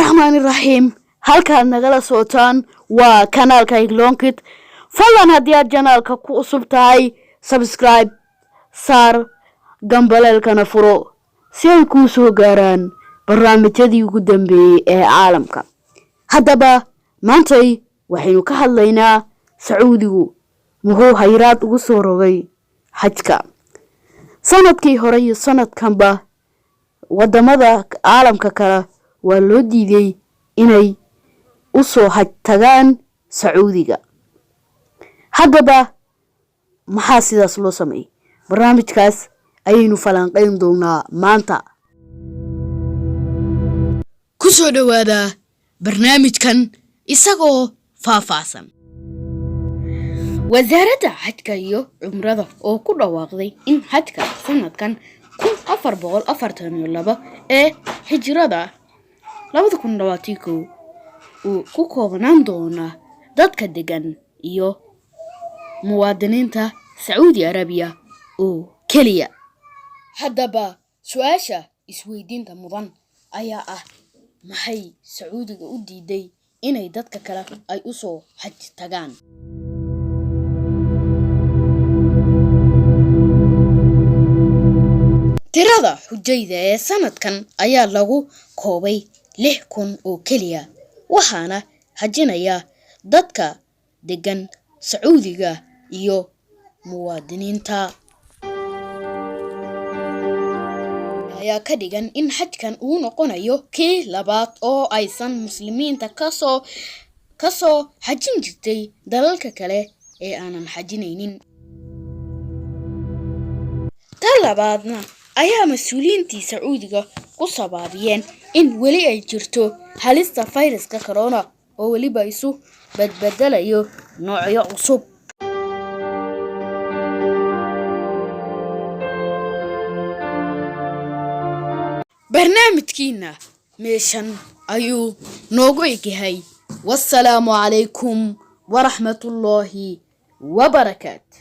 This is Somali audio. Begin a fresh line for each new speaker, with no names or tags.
Raxmaani raxiim. Halkaad nagala socotaan waa kanaalka Iglonkit. Fadlan haddii aad channelka ku cusub tahay, subscribe saar, gambaleelkana furo si ay kuu soo gaaraan barnaamijyadii ugu dambeeyey ee caalamka. Haddaba maantay waxaynu ka hadlaynaa Sacuudigu muxuu hayraad ugu soo rogay xajka. Sanadkii hore iyo sanadkanba wadamada caalamka kale waa loo diiday inay u soo xaj tagaan Sacuudiga. Haddaba maxaa sidaas loo sameeyey? Barnaamijkaas ayaynu falanqeyn doonaa maanta. Ku soo dhowaada barnaamijkan isagoo faahfaahsan. Wasaaradda Xajka iyo Cumrada oo ku dhawaaqday in xajka sanadkan 1442 ee Hijrada 2021 uu ku koobnaan doona dadka degan iyo muwaadiniinta Sacuudi Arabiya oo keliya. Haddaba su-aasha isweydiinta mudan ayaa ah, maxay Sacuudiga u diiday inay dadka kale ay u soo xaj tagaan? Tirada xujayda ee sanadkan ayaa lagu koobay 6000 oo keliya, waxaana xajinaya dadka degan Sacuudiga iyo muwaadiniinta. Ayaa ka dhigan in xajkan uu noqonayo kii labaad oo aysan muslimiinta kasoo xajin jirtay dalalka kale ee aanan xajinaynin. Ta labaadna ayaa mas-uuliyiintii Sacuudiga ku sabaabiyeen in weli ay jirto halista fayraska corona oo weliba isu badbedelayo noocyo cusub. Barnaamijkiina meeshan ayuu noogu egyahay. Wassalaamu calaykum waraxmatullaahi wabarakaatu.